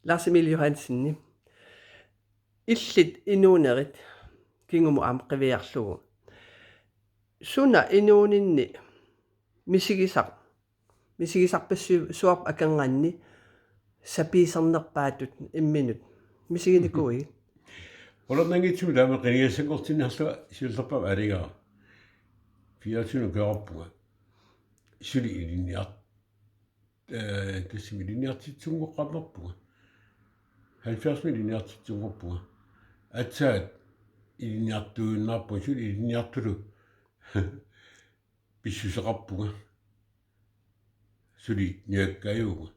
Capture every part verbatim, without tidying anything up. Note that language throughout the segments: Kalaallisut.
Lars Emil Johansenip. Illit inuunerit kingumut aamma qiviarlugu. Suna inuuninni misigisaq, misigisarpassuarput akornanni sapiisernerpaatut imminut misiginikuuigit? Qularnanngitsumik taama qinigassanngortinniarlunga siullerpaamik aalajangerama. Fireogtyvenik ukioqarpunga. Suli ilinniart-, eh, tassami ilinniartitsisunngoqqammerpunga. Halvfjerdsimik ilinniartitsisunngoqqammerpunga. Aatsaat ilinniartuinnarpunga, suli ilinniartutut pissuseqarpunga. Suli nujakkaajuvunga.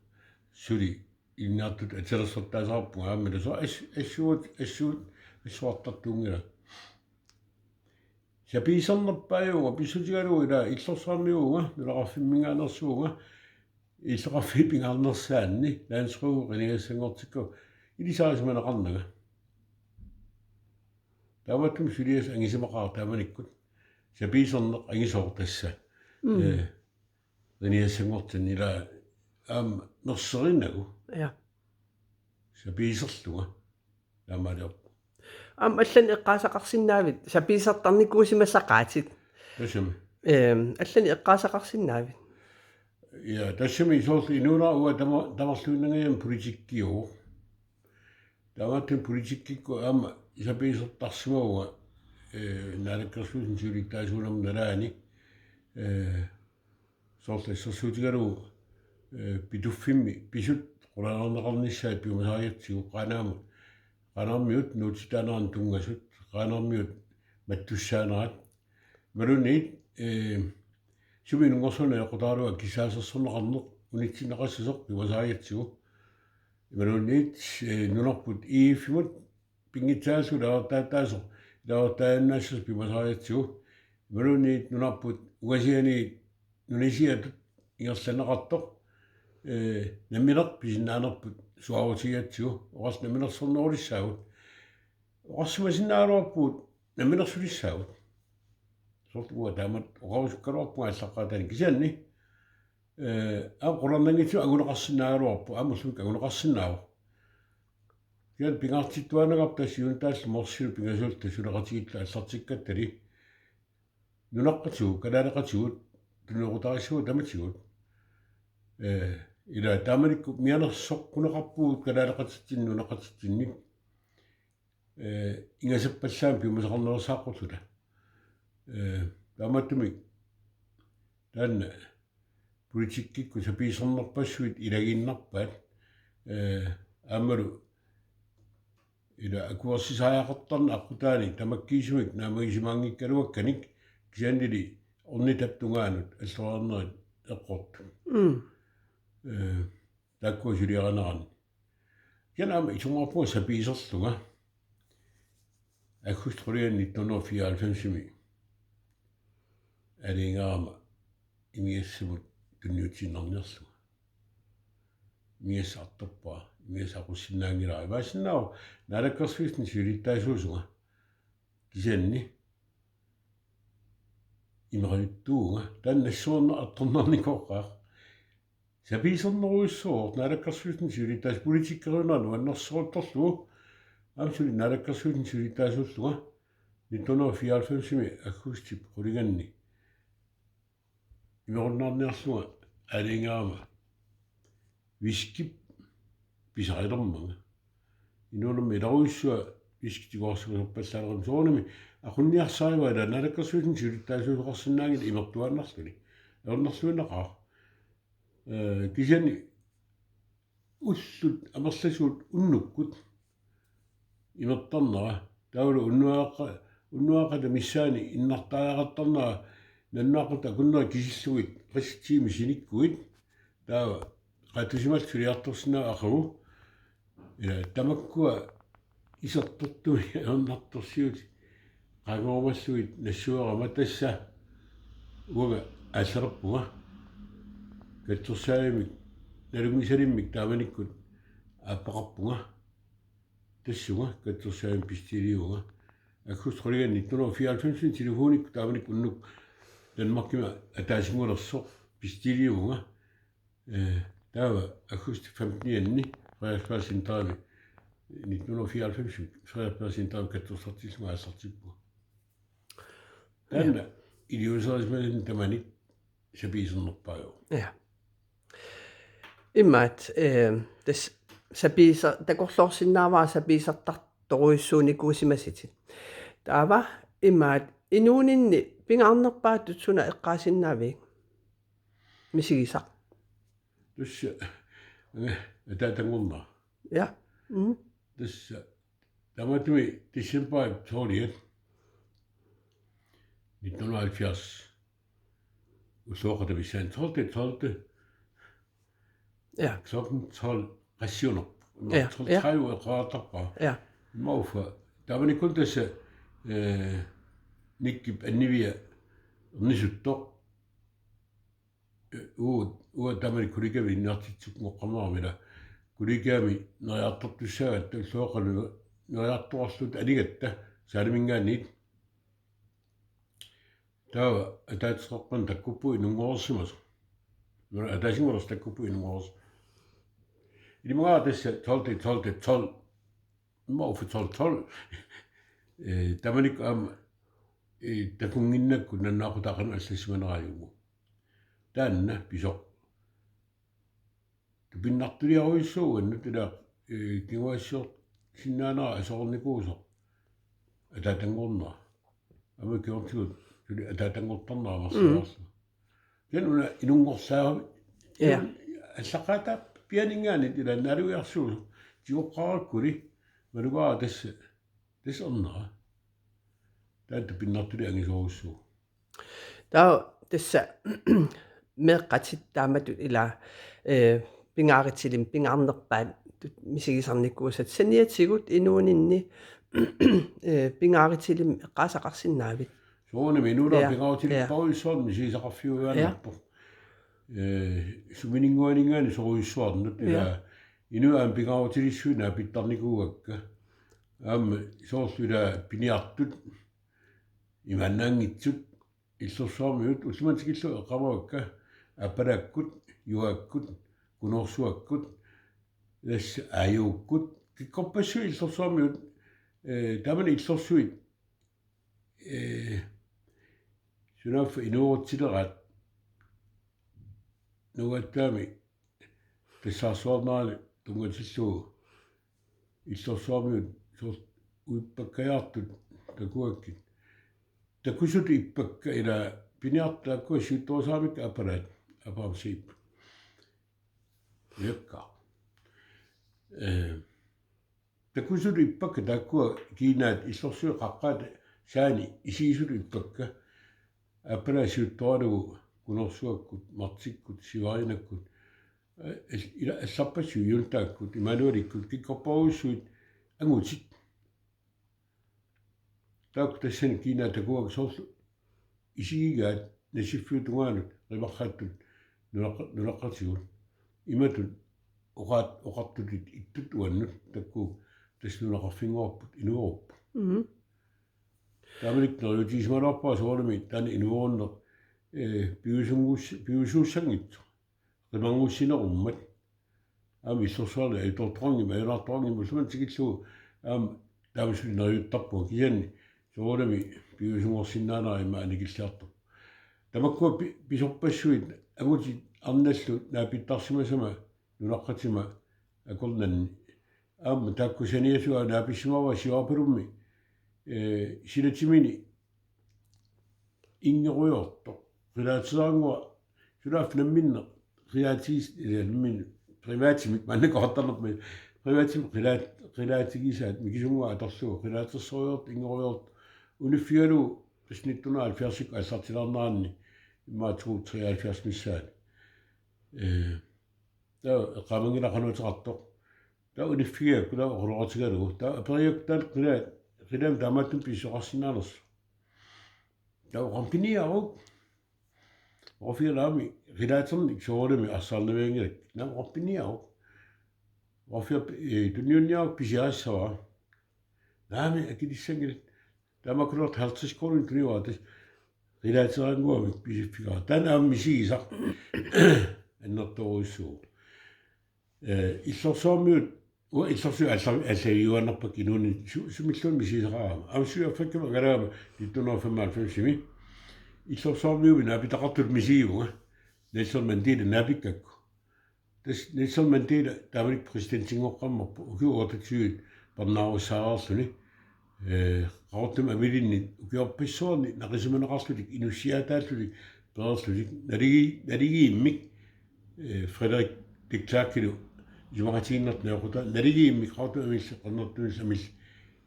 Suli ilinniartutut atisalersortaasaqarpunga, aamma tassa as-, assuut, assuut, assuartartuunngilanga. Sapiisernerpaajuvunga, pissutigalugu ila illorsuarniuuvunga, nunaqarfimminngaanneersuuvunga, illoqarfiit pingaarnersaanni, landsrådi qinigassanngortikkakku, ilisarisimaneqarnanga. Taamaattumik suliassaq angisimaqaaq taamanikkut. Sapiiserneq angisooq tassa. Mm. Eh, qinigassanngortinni ila aamma nerserinagu. Ja. Sapiiserlunga. Taamaaliorpoq. Aamma allanik eqqaasaqarsinnaavit, sapiisertarnikuusimassaqaatit. Tassami. Ehm, allanik eqqaasaqarsinnaavit. Ja, tassami soorlu inuunera uanga tama-, tamarluinnangajammi politikkiuvoq. Taamaattumik politikkikkut aamma sapiisertarsimavunga, eh, naalakkersuisuni siulittaasuunerma nalaani, eh, soorlu assersuutigalugu, eh, Pituffimmi pisut qulaalerneqarnissaat piumasarigatsigu Qaanaamut, Qaanaarmiut nuutsitaanerannut tunngasut, Qaanaarmiut mattussaanerat. Imaluunniit, eh, sumi inunngorsuarmi eqqutaralugu akissaasersorneqarneq unitsinneqassasoq piumasarigatsigu. Imaluunniit, eh, nunarput E F-imut pinngitsaalimmik ilaasortaataasoq, ilaasortaajannaassasoq piumasarigatsigu. Imaluunniit nunarput ungasianiit nunasiatut ingerlanneqartoq, eh, nammineq pisinnaanerput suaarutigigatsigu, oqarluta namminersornerulissaagut. Oqarsimasinnaagaluarpugut namminersulissaagut. Soorlu uanga taamatut oqarusukkaluarpunga aallaqqaataani kisianni, eh, aamma qularnanngitsumik anguneqarsinnaagaluarpoq, aamma ullumikkut anguneqarsinnaavoq. Kisianni pingaartittuaannarpara tassa Juuntaallu Morsilu pingasuulluta suleqatigiilluta aallartikkattali. Nunaqqatigut, kalaaleqatigut, tunuoqutaarissagut tamatigut. Eh, ila taamanikkut mianersoqquneqarpugut kalaaleqatitsinnik, nunaqqatitsinnik. Eh, ingasappallaamik piumasaqarnerusaaqqullutalu. Eh, taamaattumik taanna politikkikkut sapiisernerpassuit ilagiinnarpaat, eh, aammalu ila akuersisariaqartarneq aqqutaani tamakkiisumik naammagisimanngikkaluakkanik kisiannili ornitap tungaanut alloriarnerit eqqortut. Mm. Eh, taakkua suliarineranni. Kisianni aamma isumaqarpunga sapiiserlunga. Aggustip qulinganni nitten hundrede og fireoghalvfems-imi aalajangerama imigassamut tunniutiinnarniarlunga. Imigassaq artorpara, imigassaq aqussinnaanngilara. Imaassinnaavoq Naalakkersuisuni siulittaasuusunga. Kisianni imerajuttuuvunga. Taanna nassuerneq artornarnikooqaaq. Sapiisernerujussuuvoq Naalakkersuisuni siulittaasuusoq, politikkeriunerani nuannersoruttorlugu. Aamma suli Naalakkersuisuni siulittaasuullunga nitten hundrede og fireoghalvfems-imi aggustip qulinganni imerunnaarniarlunga aalajangerama whiskyp pisarilermanga. Inuunermi ilarujussua whisky tiguarsimasorpallaaleramik soorunami aqunniarsarivara ila Naalakkersuisuni siulittaasuusoqarsinnaanngilaq imertuaannarluni. Ajornarluinnaqaaq. Eh, kisianni ullut amerlasuut unnukkut imertarnera. Taavalu unnuaqqa-, unnuaqqata missaani innartariaqartarnera nalunaaqutaq akunneri kisillugit qassit tiimit sinikkuit. Taava qaatsusimallutik suliartorsinnaavit aqagu. Ila tamakkua isertortumik ajornartorsiutit qaangerumallugit nassuerama tassa uanga aallarpunga. Katsorsaavimmik nalunngisalimmik taamanikkut aappaqarpunga. Tassunga katsorsaavimmik pistiliuvunga. Aggustip qulinganni nitten hundrede og fireoghalvfems telefonikkut taamanikkut unnuk Danmarkimi ataasinngulersoq pistiliuvunga. Eh, taava aggustip femten-ianni Frederiksberg Centrimi, nitten hundrede og fireoghalvfems Frederiksberg Centrimi katsorsartillunga aallartippunga. Taanna iliuuserisimasannik tamanik sapiisernerpaajuvoq. Ja. Imaat, eh, tassa sapiisa-, takorloorsinnaavara sapiisartartorujussuunikuusimasatit. Taava imaat inuuninni pingaarnerpaatut suna eqqaasinnaavigit? Misigisaq. Tassa, eh, ataatanngornera. Ja. Mm. Tassa, tamatumi december tolviat, nitten hundrede og halvfjerds. Ulluoqatavissaani tolvte tolvte. Ja. Klokken tolv qassiunerpoq. Ja, tolv tredive eqqaartarpara. Ja. Imma uffa. Taamanikkut tassa, eh, Nikkip annivia ernisuttoq. Eh, uu, uu taamani kollegiami innertitsukkunngorneramila. Kollegiami neriartortussaagatta ulluoqalu neriartorluta anigatta Saaliminngaanniit. Taava ataatsimoorput takkuppoq inunngorsimasoq. Nuna ataasinngorlusi takkuppoq inunngorsimasoq. Ilimagaara tassa tolvte tolvte tolv. Imma uffa tolv tolv. Eh, taamanikkut aamma, eh, takunnginnakku nalunaaqutaq qanoq allassimanerajuvoq. Taanna pisoq. Tupinnartuliarujussuuvoq uannut ila, eh, kinguaassiorsinnaanera aserornikuusoq. Ataatanngornera. Aamma kingornatigut suli ataatanngortarnera marsiarlu. Taanna una inunngorsaarami. Ja. Allaqqaataappianinngaanniit ila naalugiarsuusoq. Tigoqqaarakkuli. Malugaara tassa. Tassa ernera. Taanna tupinnartuliaq angisoorujussuuvoq. Taava tassa meeqqatit taamatut ila, eh, pingaarutilik pingaarnerpaatut misigisarnikuusat saniatigut inuuninni, eh, pingaarutilik eqqaasaqarsinnaavit? Soorunami inuuneq, ja, pingaarutilik, ja, paujussuarnik misigisaqarfiuaannarpoq. Ja. Eh, suminngaanniit sorujussuarnut, ja, ila inuit aamma pingaarutilissuit naapittarnikuuakka. Aamma soorlu ila piniartut, imaannaanngitsut, illorsuarmiut, ullumimut tikillugu eqqaamavakka, aappalaakkut, juaakkut, kunoorsuakkut, tassa aajuukkut, kikkorpassuit illorsuarmiut, eh, taamani illorsuit, eh, sunaaffa inuerutsileraat, nuugattaami tassaarsuarnerani tunngatillugu illorsuarmiut soorlu uippakkajaartut takuakkit. Takusutut ippakka ila piniartut taakkua siuttuusaramikku aappalaat, aappalaat siip. Jakka. Eh, takusutut ippakka taakkua kiinaat illorsuit qaqqaat saani isigisutut ippakka. Aappalaat siuttoralugu kunoorsuakkut, martikkut, sivarinakkut. Eh, al-, ila allarpassuit juntaakkut, Immanuelikkut, kikkorpassuit angutit. Taakku tassani kiinaat takuakka soorlu isigigaat nassiffiup tungaanut qimarraattut nunaqqa-, nunaqqatigut. Imatut oqaat-, oqartutit ittut uannut taakku tassa nunaqarfinnguarput inuerupput. Mhm. Taamanikkut neriuutigisimalerpara soorunami taanna inuerunneq, eh, piviusunnguss-, piviusuussanngitsoq. Qimanngussinerummat. Aamma illorsuarli ajutoortoqanngimmat, ajunaartoqanngimmat, ullumimut tikillugu aamma taama suli neriuttarpunga, kisianni soorunami piviusunngorsinnaanera immaqa annikilliartorpoq. Tamakkua pi-, pisorpassuit angutit arnallu naapittarsimasama nunaqqatima akornanni. Aamma taakku saniatigut naapissimavara siorapalummi, eh, silatimini inngerujoortoq. Qilaatereerannguaq sulaaffa namminneq qilaatigisaat, eh, namminneq privatimik maannakkut oqartarnerput, privatimik qilaat-, qilaatigisaat mikisunnguaq atorlugu qilaatersorujoortoq inngerujoortoq uniffigalugu tassa nitten hundrede og halvfjerds aallartilaarneranni immaqa to treoghalvfjerds missaani. Eh, taava eqqaamanngilaq qanoq ateqartoq. Taava uniffigaakku taava oqaloqatigalugu. Taava aperiakku taanna qila-, qilaamik taamaattumik pisoqarsinnaanersoq. Taava oqarpoq piniaruk. Oqarfigalugu aamma qilaaternik soorunami arsaarnavianngilakka. Naamik oqarpoq piniaruk. Oqarfigalugu, eh, tunniunniaruk pisiarissavara. Naamik akilissanngilaq. Tamakkununnga halvtreds kroner tuniuatis. Qilaatereerannguamik pisiffigaara. Taanna aamma misigisaq. Annertoorujussuuvoq. Eh, illorsuarmiut, uanga illorsuit alla-, allavigiuaannarpakka inuuninni su-, sumilluunniit misigisaqarama. Aamma suliaffakkamik angalaama nitten hundrede og femoghalvfems-imi. Illorsuarmiuit naapitaqartut misigivunga. Nelson Mandela naapikkakku. Tassa Nelson Mandela taamanikkut præsidentinngoqqammerpoq ukiut otteogtyve parnaarussaareerluni. Eh, Qaqortumi amilinni ukiorpassuarni naqisimaneqarlutik inussiaataallutik pereerlutik naligi-, naligiimmik, eh, Frederik de Klerkilu isumaqatigiinnertut najoqqutaa naligiimmik Qaqortumi amillit qernertuunissat amillit,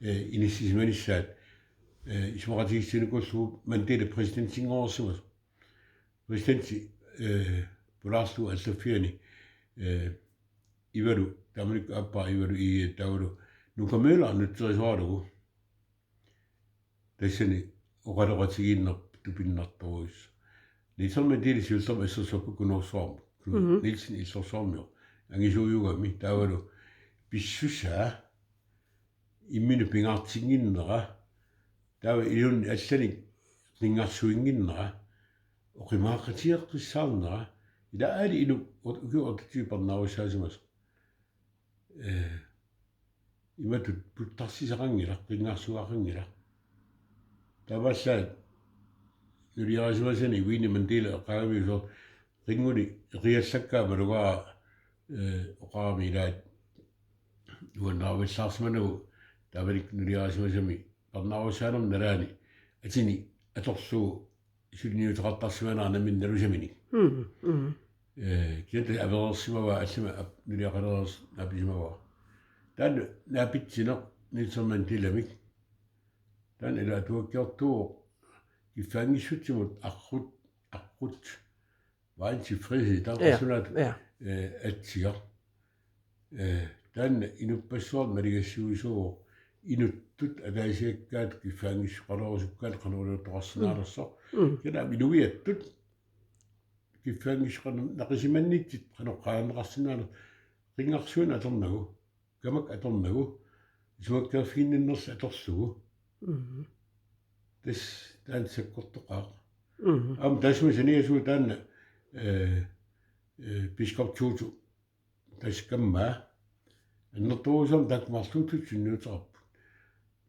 eh, inissisimanissaat, eh, isumaqatigiissinikuullugu Mandela præsidentinngoreersimasoq. Præsidenti, eh, pulaarlugu allaffiani, eh, Ivalu, taamanikkut aappara Ivalu I. Taavalu Nuka Møller nutserisoralugu. Tassani oqaloqatigiinnerput tupinnartorujussuaq. Nelson Mandela siullermik assersuupput Kunoorsuarmut. Mhm. Nielsen illorsuarmioq. Angisuujugami taavalu pissusaa imminut pingaartinnginnera, taava iluunniit allanik qinngarsuinnginnera, oqimaaqatigeqqissaarnera, ilaa aali inuk ot-, ukiut otteogtyve parnaarussaasimasoq. Eh, imatut puttarsisaqanngilaq, qinngarsuaqanngilaq. Taamaallaat nuliarisimasani Winnie Mandela eqqaagamiuk soorlu qinnguni eqiallakkaa malugaara, eh, oqarami ilaat nuannarivallaarsimanagu taamanikkut nuliarisimasami parnaarussaanerma nalaani atini atorlugu suliniuteqartarsimanera nammineq nalusaminik. Mhm, mhm. Eh, kisianni avereersimavaa allami ap-, nuliaqalereersoq naapisimavaa. Taanna naapitsineq Nelson Mandelamik. Taanna ila atuakkiortuuvoq kiffaanngissutsiminut aqqut, aqqut. Vejen til frihed, taanna Ja, qasunaat, ja. Eh, atsiga. Eh, taanna inuppassuarnut maligassiuisuuvoq inuttut ataasiakkaat kiffaanngissuseqalerusukkaat qanoq iliortoqarsinnaanersoq. Mm. Kisianni inuiattut kiffaanngissuseqarneq naqisimannitsit qanoq qaangerneqarsinnaanersut qinngarsuineq atornagu, kamak atornagu, isumakkeerfiginninnerlu atorlugu. Mhm. Tassa taanna sakkortoqaaq. Mhm. Aamma taassuma saniatigut taanna, eh, eh, biskop Tutu tassa kammaa annertoorujussuarmik taakku marluuttut sunniuteqarput.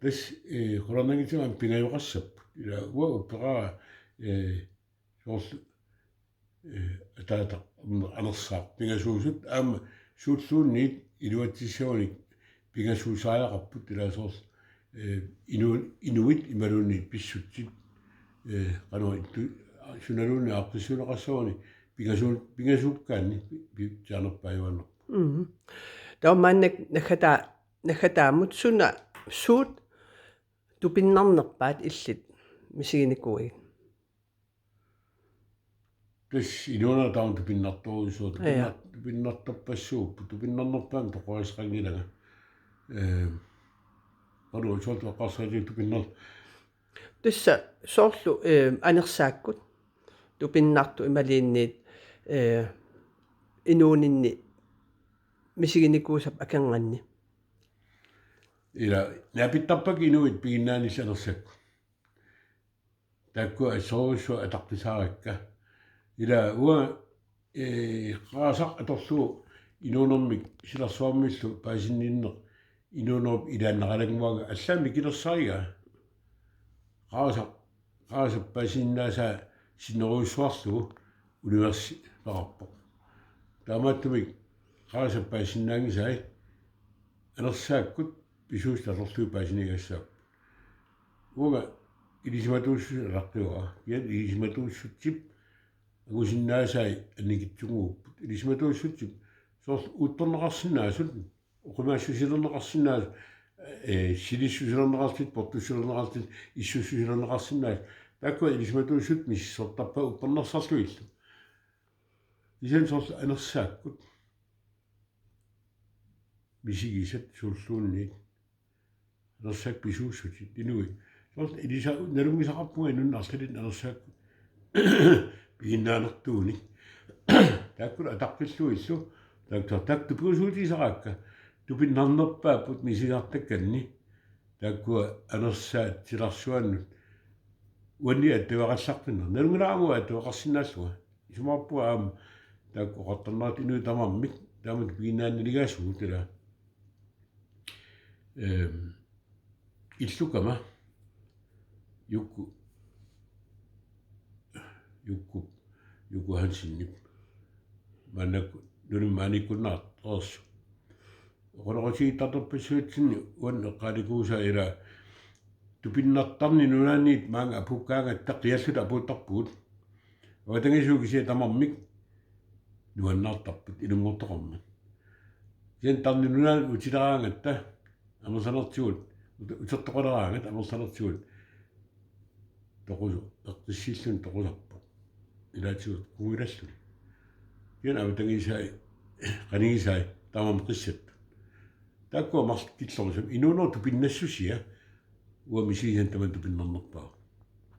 Tassa, eh, qularnanngitsumik aamma pingajoqassapput. Ila uanga upperaara, eh, soorlu, eh, ataataq, mm, anersaaq pingasuusut aamma suulluunniit iluatsissagunik pingasuusariaqarput ilaa soorlu, eh, inu-, inuit imaluunniit pissutsit, eh, qanoq ittu-, sunaluunniit aaqqissuunneqassaguni pingasuun-, pingasuukkaanni pi-, pi-, pitsaanerpaajuaannarpoq. Mhm. Taava maannakkut naggataa-, naggataamut suna suut tupinnarnerpaat illit misiginikuuigit? Tassa inuuneq taama tupinnartorujussuuvoq. Ja. Tupinnar-, tupinnartorpassuupput, tupinnarnerpaamik toqqorisaqanngilanga. Eh, qanoq soorlu eqqarsaatit tupinnar-. Tassa soorlu, eh, anersaakkut tupinnartut imaluunniit, eh, inuuninni misiginikuusap akornanni. Ila naapittarpakka inuit piginnaanissat anersaakkut. Taakkua assorujussuaq ataqqisaarakka. Ila uanga, eh, Qaasaq atorlugu inuunermik silarsuarmillu paasinninneq inuunerup ilaannaralunnguaanga allaammi mikinersarigaa. Qaasaq, Qaasap paasinnaasaa sinnerujussuarlugu universi peqarpoq. Taamaattumik Qaasap paasinnaanngisai anersaakkut pisuussutip atorlugit paasiniagassaapput. Uanga ilisimatuussuseq alaqqivara. Kisianni ilisimatuussutsip angusinnaasai annikitsunnguupput. Ilisimatuussutsip soorlu uuttorneqarsinnaasut, oqimaassusilerneqarsinnaasut, eh, silissusilerneqarlutik, portussusilerneqarlutik, issussusilerneqarsinnaasut. Taakkua ilisimatuussutit misissortarpaat uppernarsarlugillu. Kisianni soorlu anersaakkut misigisat suulluunniit. Anersaakkut pisuussutit inuit. Soorlu ilisa-, nalunngisaqarpunga inunnut arlalinnik anersaakkut piginnaanertuunik. Taakkulu ataqqillugillu. Taakku, taakku tupigusuutigisaraakka. Tupinnarnerpaapput misigisartakkanni. Taakkua anersaat silarsuannut uannit attaveqallaqqinneq. Nalunngilara aamma attaveqarsinnaallunga. Isumaqarpunga aamma taakku oqartarnerat inuit tamarmik Taamatut piginnaannaligaasugut ila. Ehm, illukama Jukku, Jukku, Jukku Hansenip maannakkut nunamut maaniikkunnaartoq. Oqaloqatigiittartorpassuatsinni uannut eqqaalikuusaa ila tupinnartarneq nunaanniit maanga apuukkaangatta qialluta apuuttarpugut. Avatangiisit kisiat tamarmik nuannaartarput ilungertoqarmat. Kisianni tarneq nunaanni utileraangatta amerlanertigut, ut-, utertoqaleraangatta amerlanertigut toqusu-, eqqissilluni toqusarpoq. Ilaatigut qungilalluni. Kisianni avatangiisai, qanigisai, tamarmik qissattut. Taakkua marluk killorusumik inuunerup tupinnassusia uanga misigisannik tamanut tupinnarnerpaavoq.